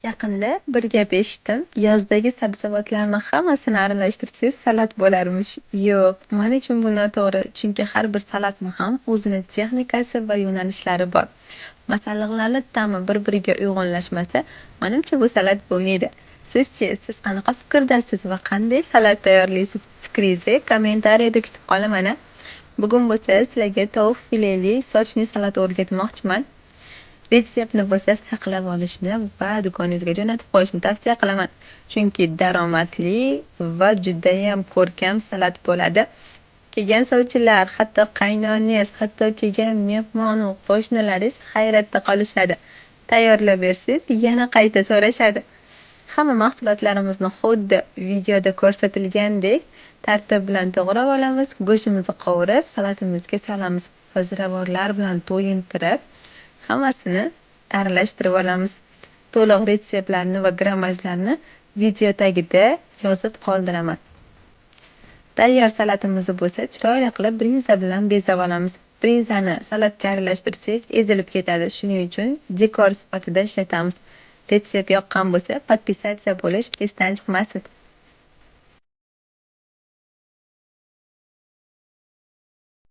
Yaqinda bir gap eshitdim. Yozdagi sabzavotlarni hammasini aralashtirsangiz salat bo'larmish. Yo'q, men uchun bu noto'g'ri, chunki har bir salatni ham o'zini texnikasi va yo'nalishlari bor. Masalliqlarni ta'mi bir-biriga uyg'unlashmasa, manimcha bu salat bo'lmaydi. Sizchi, siz qanaqa fikrdasiz va qanday salat tayyorlaysiz? Fikringizni kommentariyada kutib qolaman a. Bugun bo'lsa sizlarga tovuq fileli сочный salat o'rgatmoqchiman. Retseptni bo'lsa saqlab olishni va do'koningizga jo'natib qo'yishni tavsiya qilaman. Chunki daromadli va judayam ko'rkam salat bo'ladi. Kelgan sovchilar, hatto qaynonangiz, hatto kelgan mehmonu qo'shnilaringiz hayratda qolishadi. Tayyorlab bersangiz, yana qayta so'rashadi. Hamma mahsulotlarimizni xuddi videoda ko'rsatilgandek tartib bilan to'g'rab olamiz. Go'shtimizni qovurib, salatimizga solamiz va ziravorlar bilan to'yintirib, hammasini aralashtirib olamiz. To'liq retseptlarni va grammajlarni video tagida yozib qoldiraman. Tayyor salatimizni bo'lsa chiroyli qilib brinza bilan bezab olamiz. Brinzani salatga aralashtirsangiz ezilib ketadi. Shuning uchun dekor sifatida ishlatamiz. Retsept yoqqan bo'lsa, подписаться bo'lish esdan chiqmasin.